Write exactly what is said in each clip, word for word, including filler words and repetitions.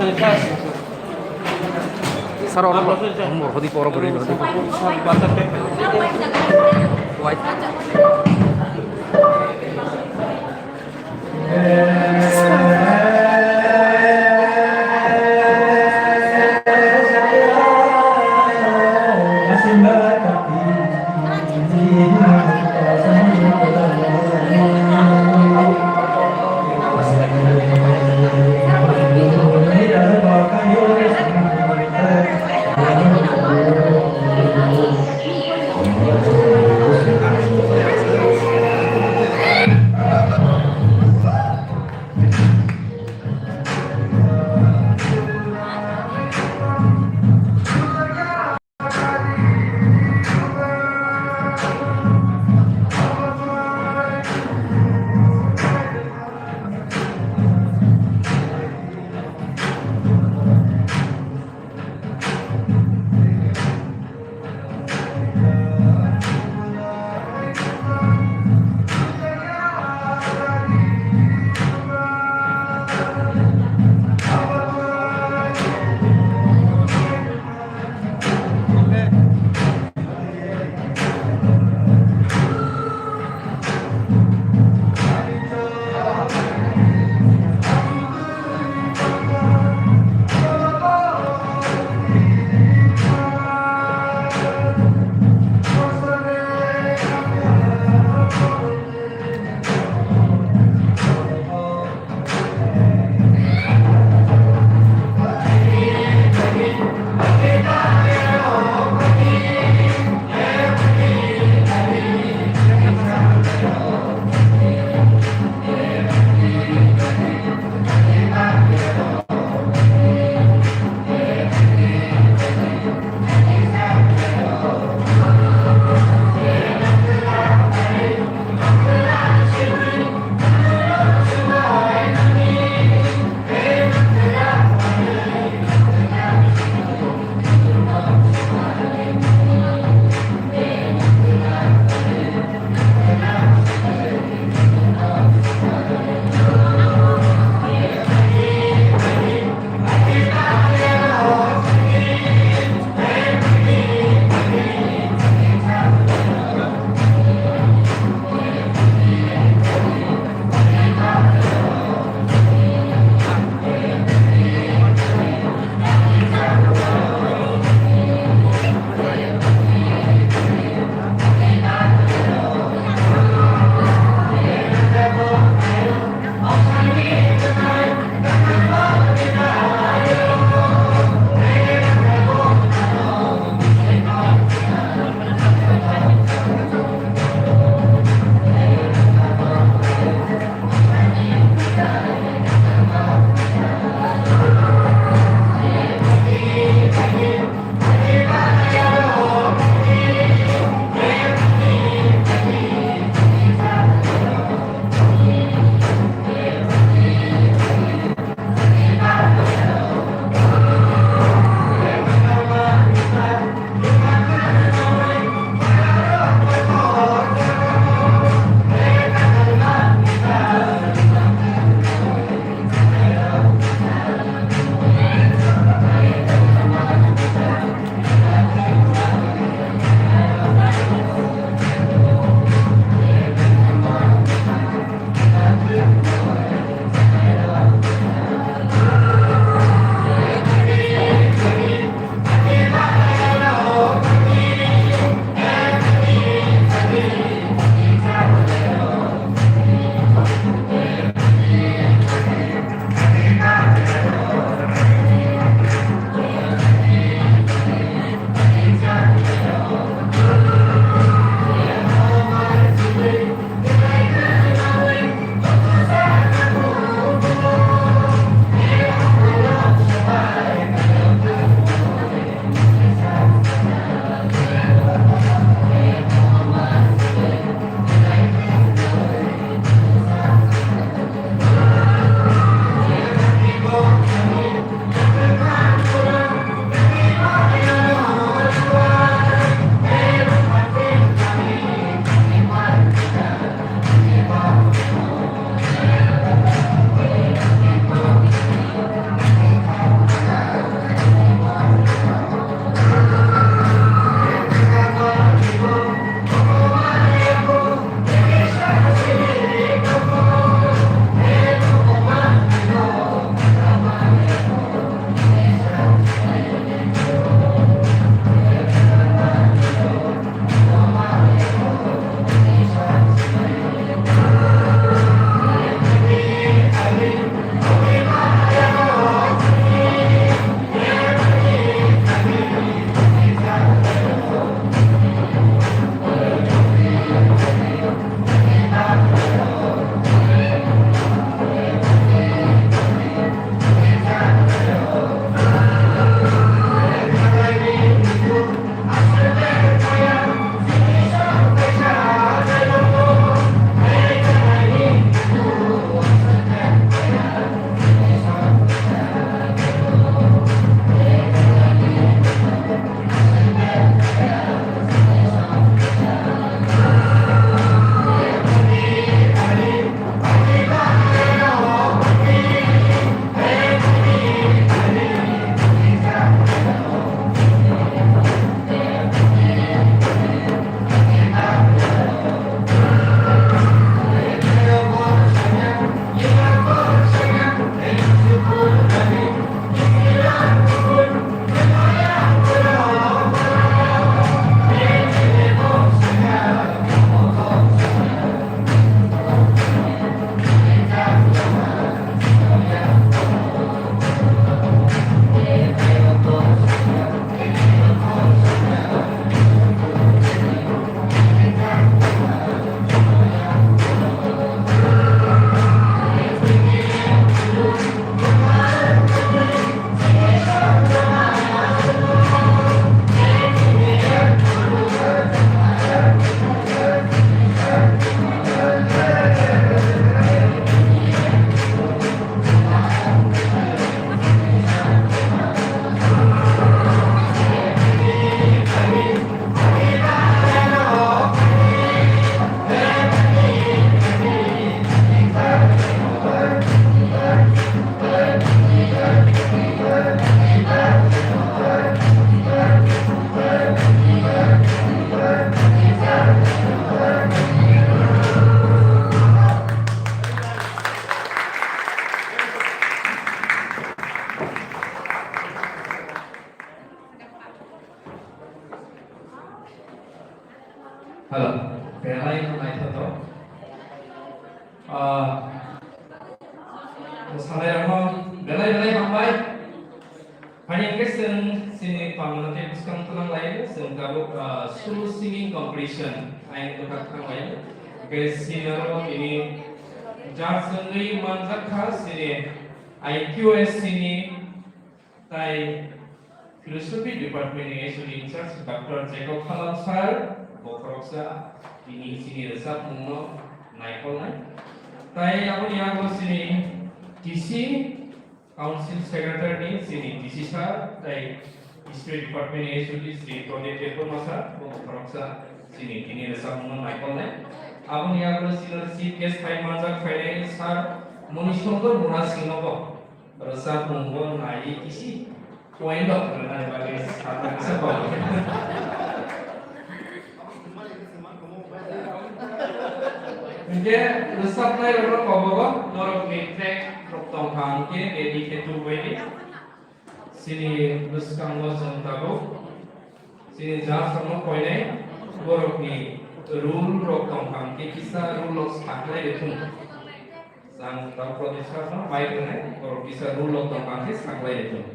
Sir, oro, oro hodi, oro bwrwi hodi. White. Hello, belai no naithotok. Ah, mwsanairokno belai belai hambai. Phani hwnkhe chwng chini pangno tei bwskang twlang lai, chwng tabuk, ah, solo singing competition ayang kwthar thang lai. Hwnkhe chini aro tini judge wngwi manjak kha chini I Q S C ni tai Philosophy Department ni H O D in charge Doctor Jacob Khalam sir, bo khoroksa tini chini rwchapmungno naikolnai. Tai aboni yago chini D C Council Secretary ni chini D C sir, tai History Department ni H O D Shri Pradip Debbarma sir, bo khoroksa chini tini rwchapmungno naikolnai. Aboni yago chini Chief Guest phai manjak phainai sir Moni Shankar Murasing no bo rwchapmung bo naiwi kisi point rok rwnani bagwi sakha kisa kok. Hinkhe rwchapnai rokno kobogo norokni track rok tongkha hinkhe ready khe tubui di. Chini bwskango chwng tabuk chini judge rokno koinai borokni rule rok tongkha hinkhe kisa rule rok saklai rwthung. Ang tang protest no mai rwnai, borok kisa rule rok tong kha khe saklai rwthung.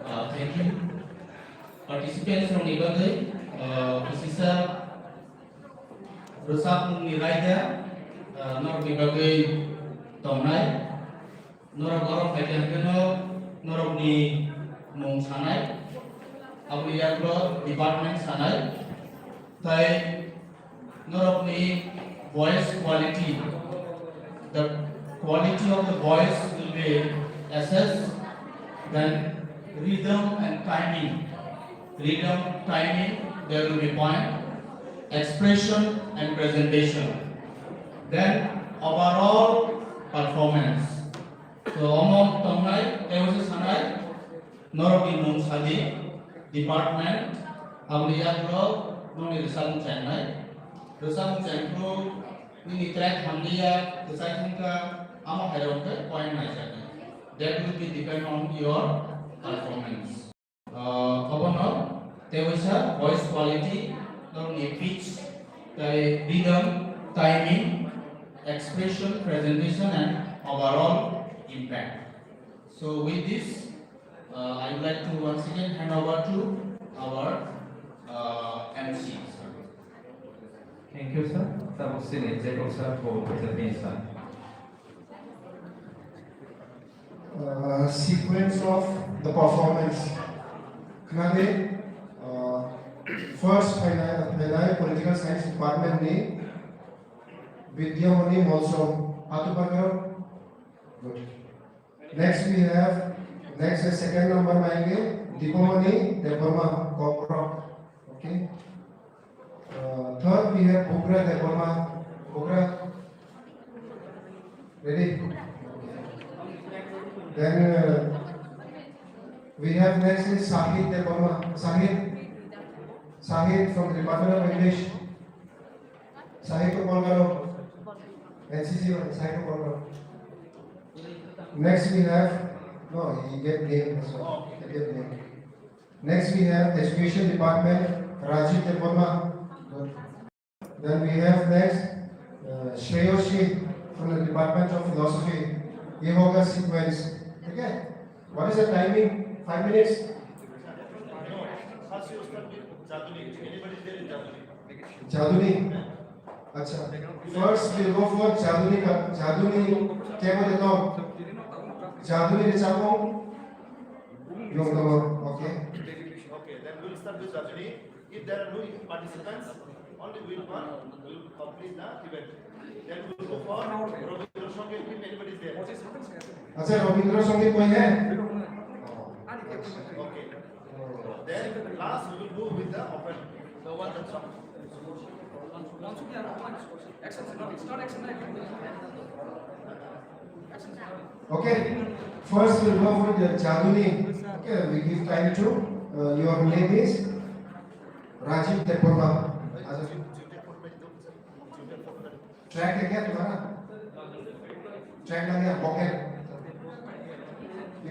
Ah, thank you. Participants rokni bagwi, ah, kisisa rwchapmungni raida, ah, norokni bagwi tongnai. Norok oro phaikha hwnkhe no norokni mung sanai, aboni yagulo department sanai, tai norokni voice quality, the quality of the voice will be assessed, then rhythm and timing, rhythm, timing, there will be point, expression and presentation, then overall performance. To omo tongnai, tei waisa sanai, norokni mung sadi, department, aboni yagulo nokni rwchapmung chengnai. Rwchapmung chengphru nini track hamliya, kwchai thangkha, amo hai rok khe point naijaknai. That will be depend on your performance. Ah, obono tei waisa voice quality, norokni pitch, tei rhythm, timing, expression, presentation, and overall impact. So with this, uh, I would like to once again hand over to our, uh, M C, sir. Thank you, sir. Tabuk chini Jacob sir bo phaijak phiya, sir. Uh, sequence of the performance. Khna di, uh, first phainai, phainai Political Science Department ni Vidyamani Molsom, hatu bakar. Good. Next we have, next is second number maenge, Dipamani Debbarma, Kokrok. Okay. Uh, third, we have Bugra Debbarma. Bugra, ready? Then, uh, we have next is Sahid Debbarma. Sahid, Sahid from the Department of English. Sahid ko call karo. N C C wala, Sahid ko call karo. Next we have, no, he gave name, so he gave name. Next we have Education Department, Rajiv Debbarma. Good. Then we have next, uh, Shreyoshi from the Department of Philosophy. Ye hoga sequence. Okay? What is the timing? Five minutes? Jaduni. Acha. First, we'll go for Jaduni ka, Jaduni kebo de tong. Jaduni de chapong. Yung tong. Okay. Okay, then we'll start with Jaduni. If there are no participants, only with one, we'll complete the event. Then we'll go for Rabindra Sangeet if anybody is there. Acha, Rabindra Sangeet koi hai? Okay. Then last we will go with the open. Okay. First we'll go for the Jaduni. Okay, we give time to, uh, your name is Rajiv Debbarma. Track hai kya tumhara? Track lage, pocket.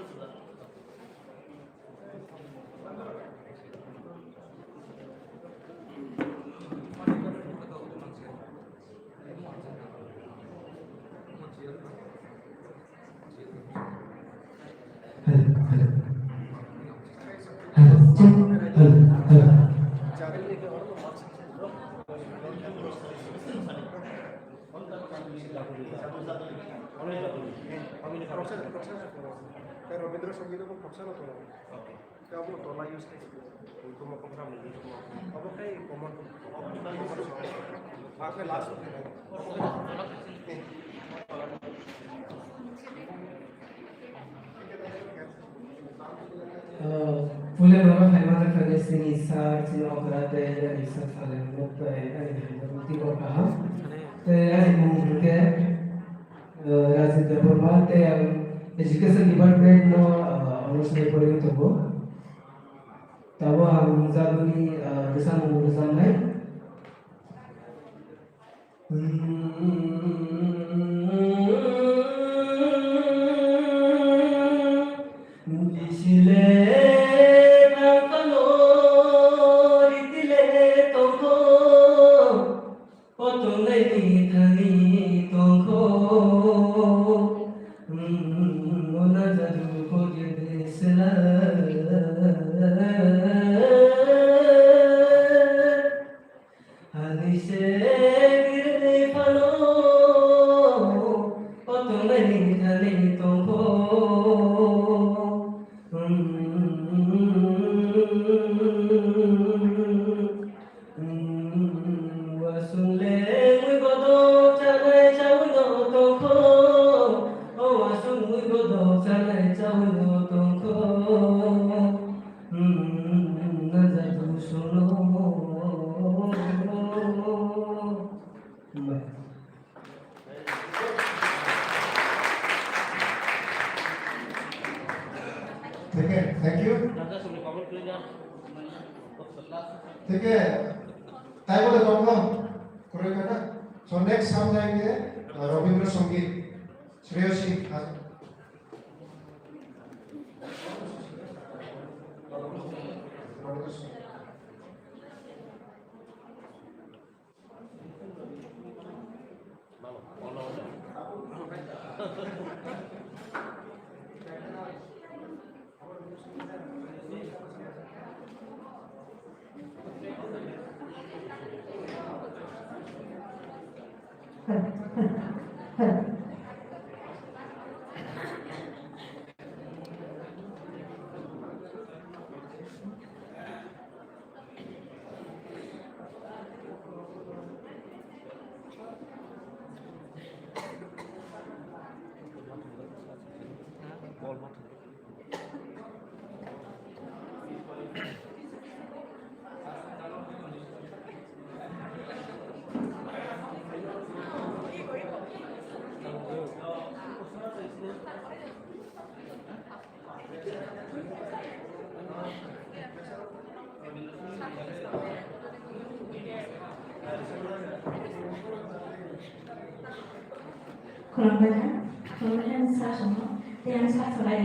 Hello, hello. Hello, check. Hello, hello. Rabindra Sangeet bo khoroksa no tongo. Oke. Abo tola use khai. Obo khai common. Obo khai last. Pule mama khaima kha khe chini sir, chini okra tei ani sir salai nuk tei ani hamjak muti kok kaham. Tei ani mung hwnkhe, eh, Rajendra Debbarma tei ang education department no, eh, honours bai porwi tongo. Tabuk ang jagoni, eh, bwsakmung rwjaknai. Bisile nangkano ritile tongkho, o tongnaini thani tongkho, o najadu kho gede sela. Ani se girni phano, o tongnai ni thani tongkho. Wasung le mui bodo chanai chawi no tongkho. O wasung mui bodo chanai chawi no tongkho. Thank you, thank you. Thank you. Taibo de tongkho, kwrwi kha na. So next samjai khe, uh, Rabindra Sangeet, Shreya Singh. Khulumkha, khulumkha sir rokno, tei ang sir salai,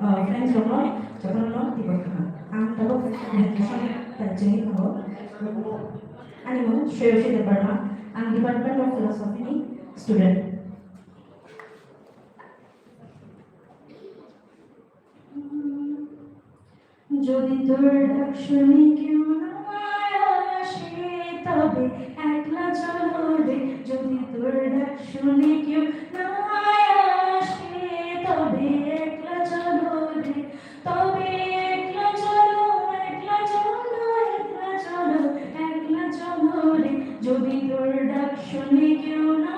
uh, friends rokno, jotono tibok kaham. Ang tabuk education tei chini tongo. Ani mung Shreyoshi Debbarma, ang Department of Philosophy ni student. যদি তোর ডাক শুনে কেউ না আসে, তবে একলা চলো রে। যদি তোর ডাক শুনে কেউ না আসে, তবে একলা চলো রে। তবে একলা চলো, একলা চলো, একলা চলো, একলা চলো রে। যদি তোর ডাক শুনে কেউ না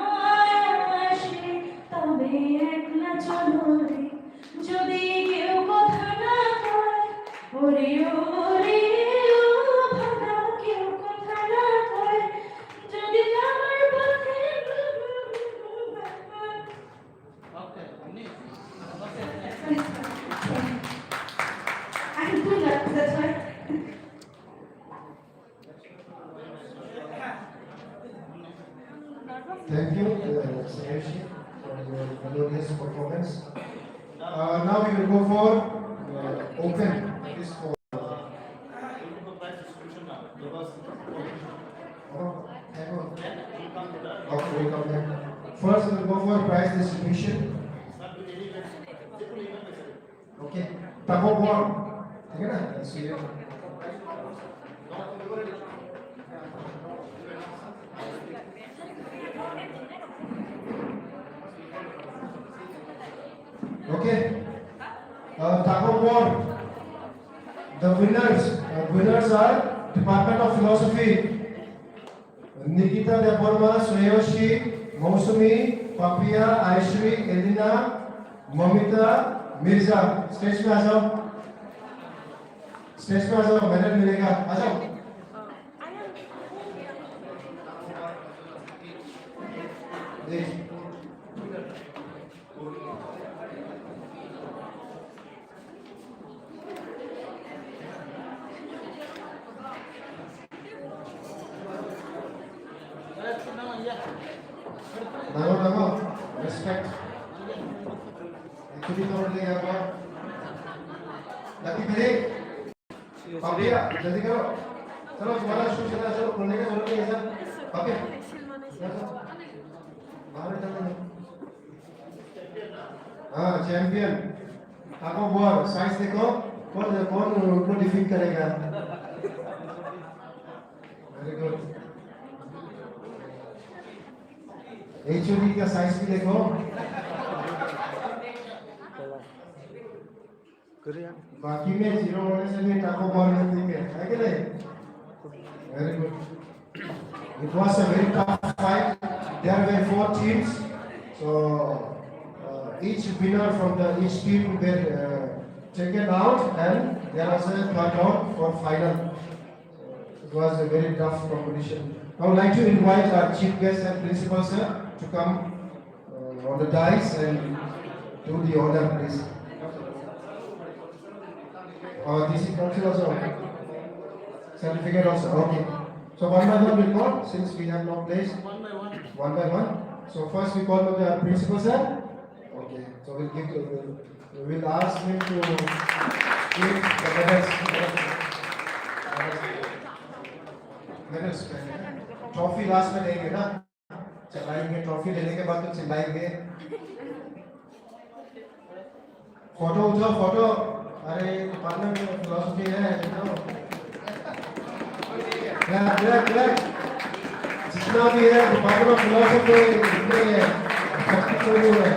আসে, তবে একলা চলো রে। যদি কেউ কথা না কয়, ওরে ও, ওরে ও, ভাঙা কেউ কথা না কয়, যদি যাওয়ার পথে I do love that one. glorious performance. Uh, now we will go for uh, open. This for Oh, hang on. Okay, we come back. First, we'll go for prize distribution. Okay, Taco Ball. ठीक है ना? Let's see it. Okay. Uh, Taco Ball. The winners, uh, winners are Department of Philosophy, Nikita Debbarma, Sreyoshi, Mousumi, Papiya, Aishri, Elina, Mamita, Mirza. Stage पे आ जाओ। Stage पे आ जाओ, medal मिलेगा। आ जाओ। जी। Nango, nango. Respect. Actually, तो ले गया। Lucky Philip। पापिया, जल्दी करो। चलो, तुम्हारा शूट चला, चलो, खोलने का जरूरत नहीं है, सर। पापिया। बाहर निकल दो। हाँ, चैंपियन। आपको बॉल, साइज देखो, कौन, कौन उनको डिफीट करेगा? Very good. एचओडी का साइज भी देखो। बाकी में जीरो होने से भी टाको बॉल नहीं है, है कि नहीं? Very good. It was a very tough fight. There were four teams. So, uh, each winner from the each team were uh, taken out, and there was a third round for final. It was a very tough competition. I would like to invite our chief guest and principal sir to come uh, on the dais and do the honor, please. Uh, D C council also. Certificate also. Okay. So one by one we'll call since we have no place. One by one. One by one. So first we call the principal sir. Okay. So we'll give to, we'll, we'll ask him to give the medals. Medals. Trophy last में देंगे ना? चिल्लाएंगे, ट्रॉफी लेने के बाद तो चिल्लाएंगे। फोटो उठाओ, फोटो। अरे, डिपार्टमेंट में फिलॉसफी है, उठाओ। Clap, clap, clap. जितना भी है, डिपार्टमेंट ऑफ फिलॉसफी, जितने हैं, सबको कोई नहीं है।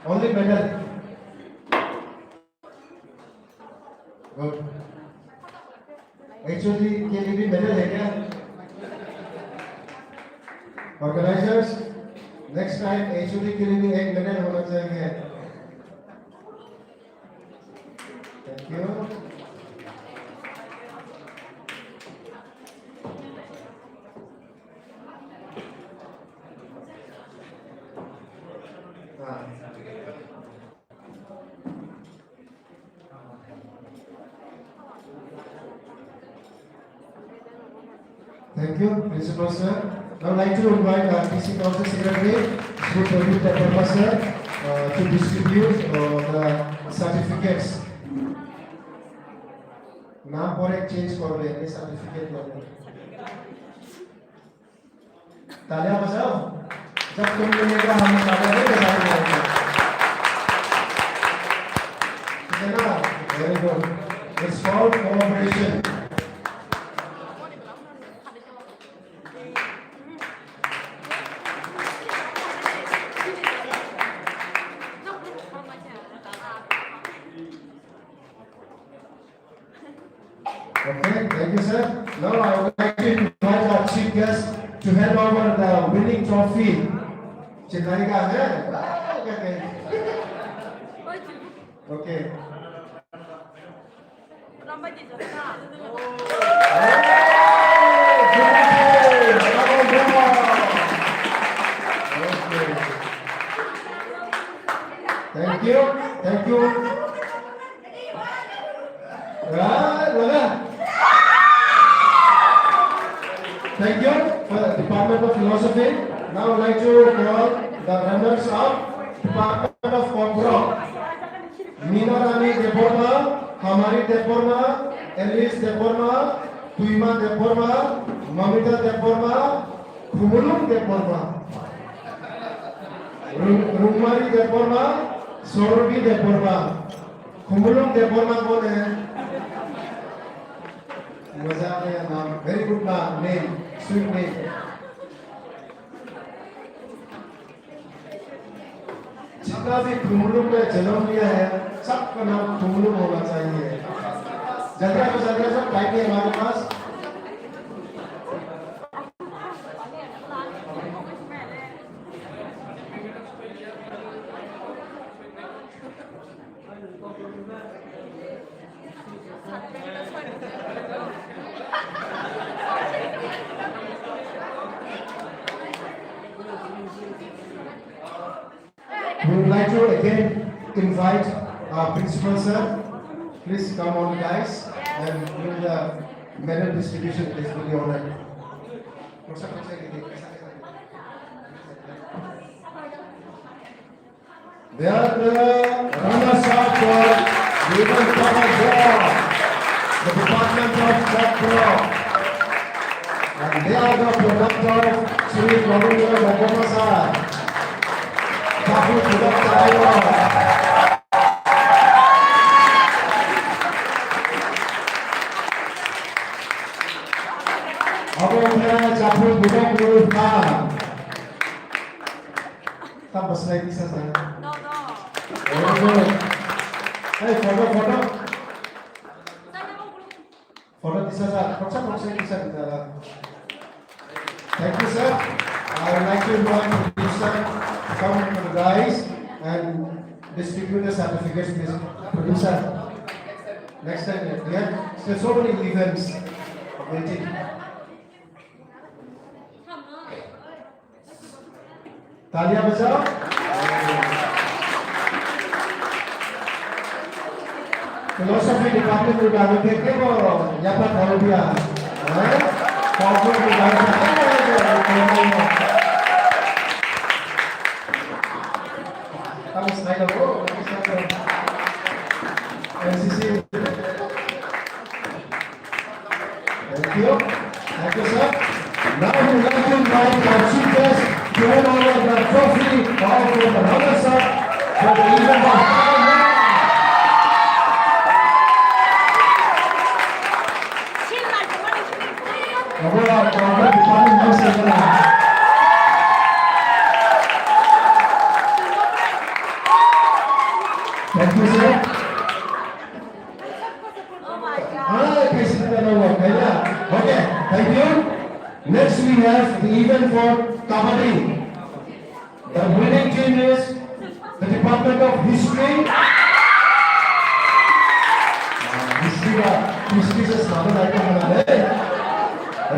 Only medal. Good. एचओडी के लिए भी मेडल है क्या? ऑर्गेनाइजर्स, नेक्स्ट टाइम एचओडी के लिए भी एक मेडल होना चाहिए। Thank you. हाँ। Thank you, Principal Sir. Now I'd like to invite our D C Council Secretary, Shri Pradeep Debbarma Sir, uh, to distribute uh, the certificates. नाम पर एक चेंज कर दे, ये सर्टिफिकेट कर दे। तालियां बजाओ। जब तुम मिलेगा, हम तालियां नहीं बजाएंगे। ठीक है ना? Very good. It's called cooperation. Okay, thank you, sir. Now I would like to invite our chief guest to hand over the winning trophy. चिल्लाएगा, है? Okay. Thank you, thank you. Right, brother. Thank you for the Department of Philosophy. Now I would like to call the runners up, Department of Kokborok. Mina Rani Debbarma, Hamari Debbarma, Alice Debbarma, Tuima Debbarma, Mamita Debbarma, Khumulung Debbarma, Rung-, Rungmari Debbarma, Sorobi Debbarma, Khumulung Debbarma kone. Moja ne naam, very good naam, name, sweet name. जितना भी खुमलुंग में जन्म लिया है, सबका नाम खुमलुंग होना चाहिए। जल्दी आ जाओ, जल्दी आ जाओ, टाइम नहीं हमारे पास। We would like to again invite our principal sir. Please come on, guys, and during the medal distribution, please be honored. They are the runners-up for Women Power Draw, the Department of Chakra. And they are the product of Shri Govindra Bhagwata sir. Bapu Budak Chakra. Abo wngkha Chakra Budak Nurul Khan. Tam bwsai kisa sa. No, no. Oh, no. Hey, photo, photo. Photo kisa sa. Khoroksa, khoroksa kisa kisa. Thank you, sir. I would like to invite producer to come to the dais and distribute the certificates, please. Producer, next time, yeah? There's so many events waiting. Talia bajao. Philosophy department ni bagwi khe kebo yapha thangwi ya. Eh? Kokborok ni bagwi khe kebo yapha thangwi ya. Tamo sai da bo, N C C. Thank you. Thank you, sir. Now we would like to invite our chief guest to hand over the trophy of the runners-up for the event of Thank you, sir. Ah, okay, sir, no, no, no. Okay, thank you. Next, we have the event for Kabaddi. The winning team is the Department of History. Ah, history ba, history se sabo lai ka hana le.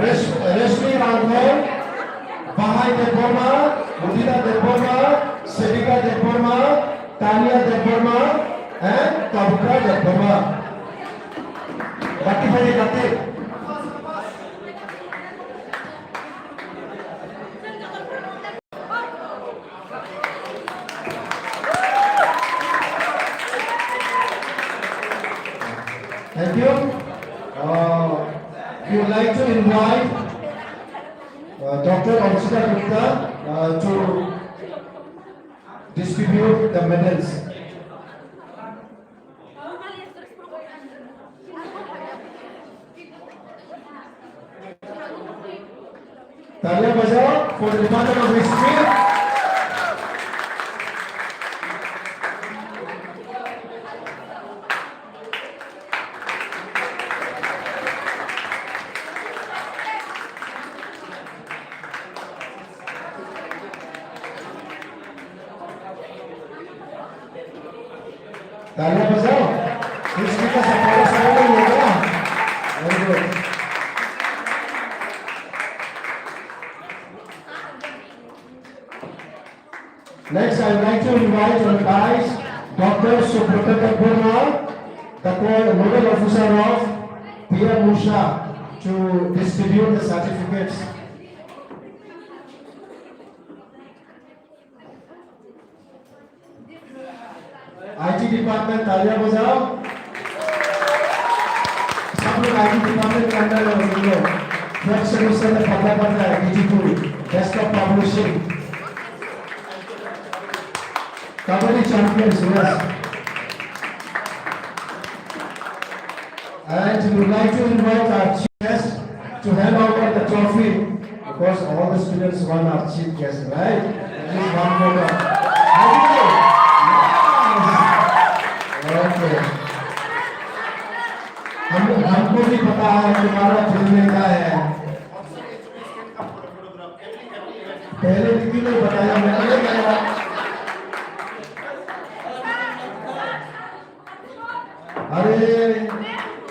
Resh-, Reshmi Rangkar, Bahai Debbarma, Udita Debbarma, Sevika Debbarma, Tania Debbarma and Pavitra Debbarma. Bati bhai, bati. Thank you. Uh, we would like to invite, uh, Doctor Anshita Gupta, uh, to distribute the medals. Talia bajao for the Department of History. Talia bajao. History ka sa paro sa paro. Very good. Next, I would like to invite on dais Doctor Subrata Debbarma, the co-, nodal officer of P M Usha, to distribute the certificates. I T department, talia bajao. Sab log I T department ke andar mein hum log. Fourth semester mein padhna padta hai, B T two, Best of Publishing. Kabaddi champions, yes. And we would like to invite our chief guest to hand over the trophy, because all the students want our chief guest, right? At least one photo. Thank you. Yes. Okay. हम, हमको भी पता है तुम्हारा दिल में क्या है। पहले दीदी ने बताया, मैं नहीं बताया। अरे,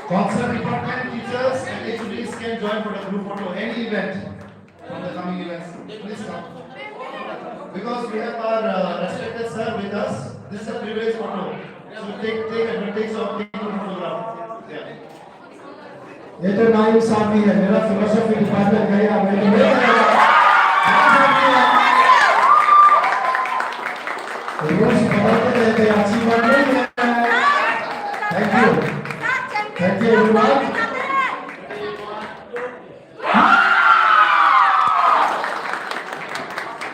कौन सा department, teachers and H O Ds can join for the group photo, any event from the coming events, please come. Because we have our, uh, respected sir with us. This is a privilege photo. So take, take advantage of taking the photograph. Yeah. ये तो नाइम साहब भी है, मेरा philosophy department गया, मैं तो नहीं गया। नाइम साहब भी है। Rules बदलते रहते हैं, अच्छी बात नहीं है। Thank you। Thank you everyone।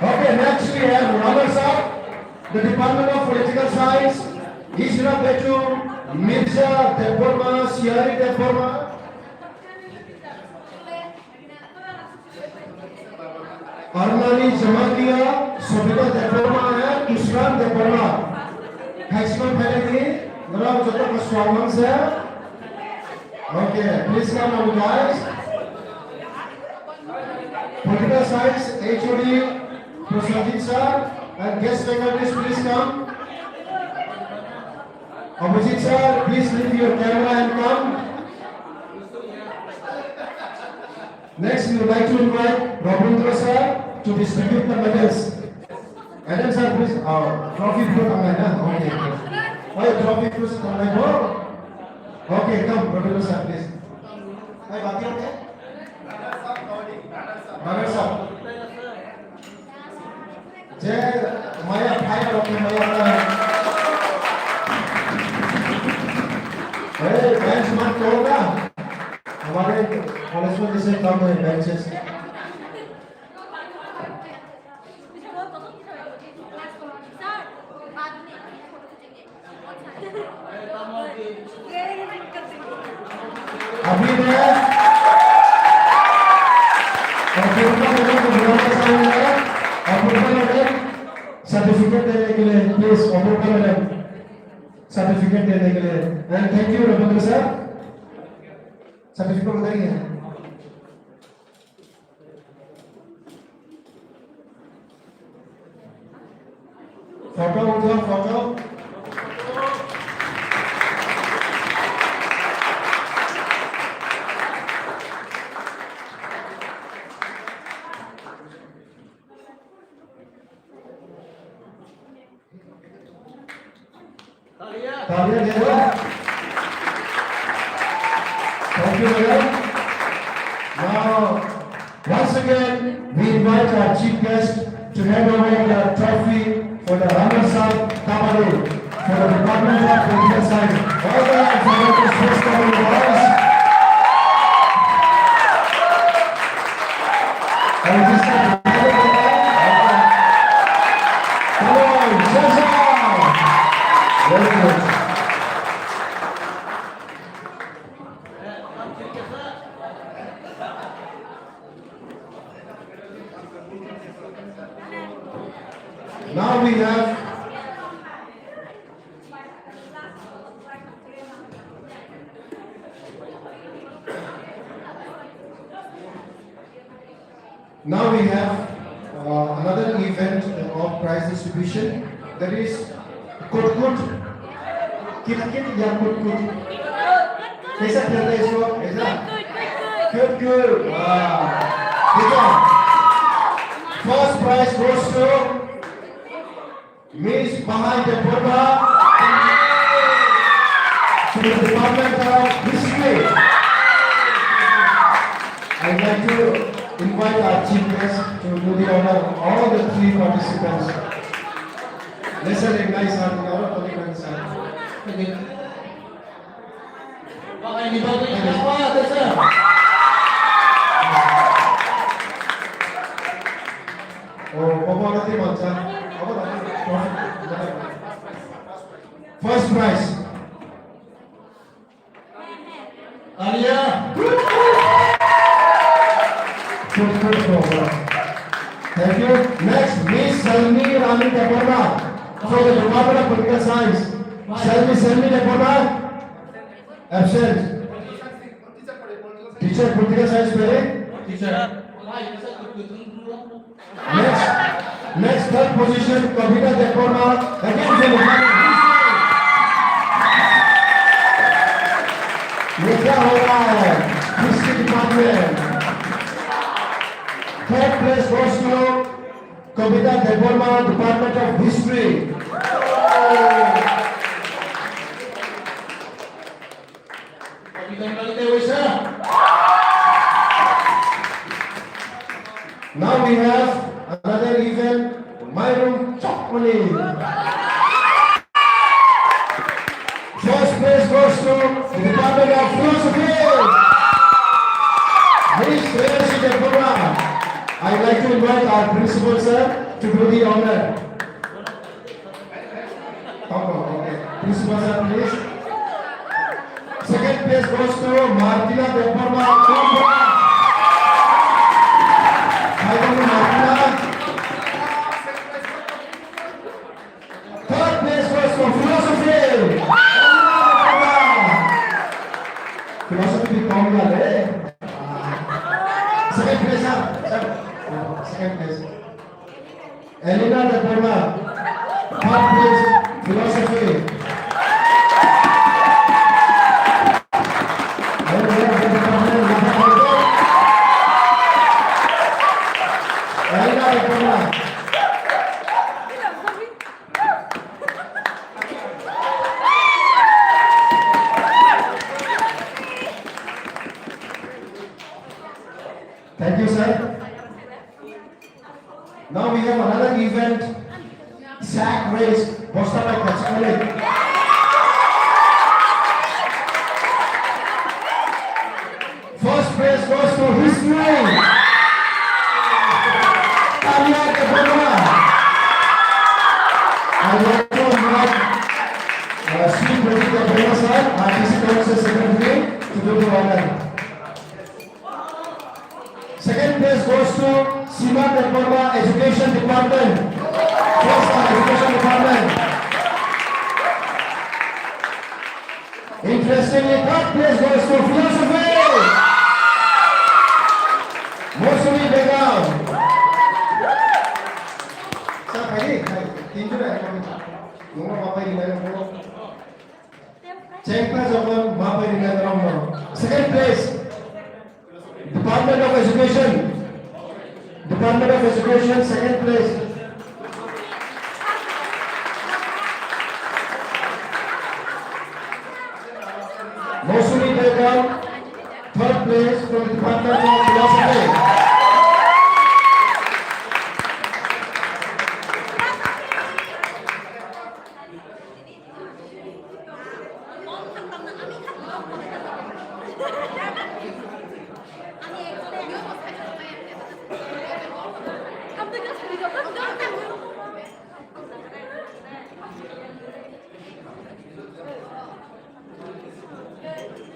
Okay, next we have runners up, the Department of Political Science, Isra Betu, Mirza Debbarma, Siari Debbarma, Armani Jamatia, Sobita Debbarma, and Isran Debbarma. Thanks for having me. Nora joto ko swagam se. Okay, please come on, guys. Political Science H O D Prasanjit sir and guest faculties, please come. Abhijit sir, please leave your camera and come. Next, we would like to invite Rabindra sir to distribute the medals. Adam sir, please. Oh, trophy pura tangai na? Okay. Oh, trophy pura tangai bo. Okay, come, Rabindra sir, please. Hey, bati okay? Runner sir. Je maya phai rok ni maya ta. Hey, bench mat koro na. हमारे कॉलेज में जैसे कम है benches। अभी मैं अपूर्वा मैडम को बुलाना चाहूंगा। Apoorva madam, certificate देने के लिए प्लीज, अपूर्वा मैडम, सर्टिफिकेट देने के लिए। And thank you Ravindra sir, certificate उधर ही है। फोटो उठाओ, photo. Talia dilo. Thank you, madam. Now, once again, we invite our chief guest to hand over the trophy for the runners-up kabaddi for the Department of Political Science. All the runners-up, please come on, boys. And this is the Come on, Shasha! Very good. Now we have Now we have, uh, another event of prize distribution, that is Kut Kut, Kit Kit ya Kut Kut. कैसा खेलते हैं इसको? ऐसा? Kut Kut. Wow. देखो, first prize goes to Miss Bahai Debbarma from the Department of History. I'd like to invite our chief guest to do the honor of all the three participants. Let's recognize our Gaurav Palikar sir. Thank you. Oh, Baba Rati Mancha. First prize. Alia. Good, good, good. Thank you. Next, Miss Salmi Rani Debbarma. For the Department of Political Science. Salmi, Salmi Debbarma. Absent. Teacher, Political Science pwrwi? Teacher. Next, next third position, Kavita Debbarma, again from the Mudra Hora, History Department. Third place goes to Kavita Debbarma, Department of History. Now we have another event, Mairum Chokmani. First place goes to the Department of Philosophy. Miss Shreyasi Debbarma. I'd like to invite our principal sir to do the honor. Come on, okay. Principal sir, please. Second place goes to Martina Debbarma, Tombra. Hi, Martina. Third place goes to Philosophy. Philosophy di Tombra le. Second place, sir. Sir, second place. Elena Debbarma, third place, Philosophy. Elena Debbarma. Thank you, sir. Now we have another event, sack race, bosta bai kachikmani. First prize goes to history. Tanya Debbarma. I welcome, uh, Shri Pradeep Debbarma, sir, R T C Council Secretary, to do the honor. Second place goes to Sima Debbarma, Education Department. First, uh, Education Department. Interestingly, third place goes to Philosophy. Mosumi Begum. Sir, hai, hai, tinjura hai, kami. Nunggu apa ini, nunggu. Chengkha jokon ma pai rinai norok no. Second place, Department of Education. Department of Education, second place. Mosumi Begum, third place from Department of Philosophy.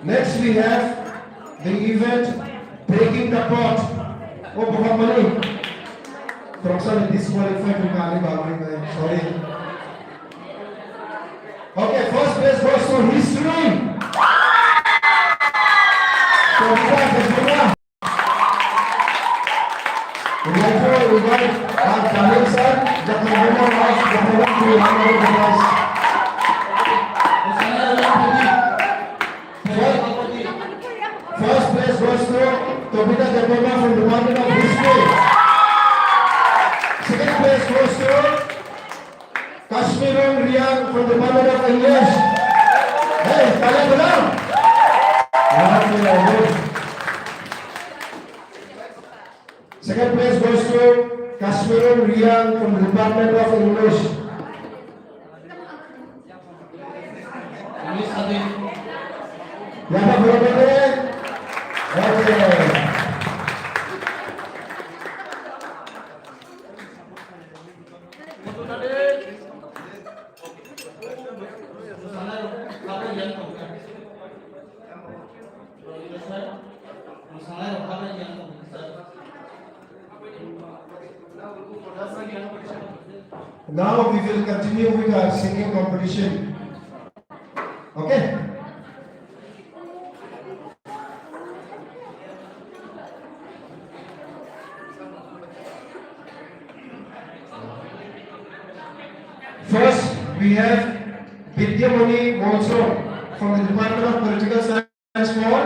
Next we have the event Breaking the Pot. Oh, Bhagwan Mani. From, sorry, disqualified to Kali Bagwi, sorry. Okay, first place goes to history. Kavita Debbarma. We'd like to invite our Tamil sir, the Convener of the Program to hand over the prize. First, first place goes to Kavita Debbarma from Department of History. Second place goes to Kashmirung Riang from Department of English. Hey, talia dulu. Second place goes to Kashmirung Riang from Department of English. Yapha borok bai de. Okay. Now we will continue with our singing competition. Okay? First, we have Vidyamani Molsom from the Department of Political Science for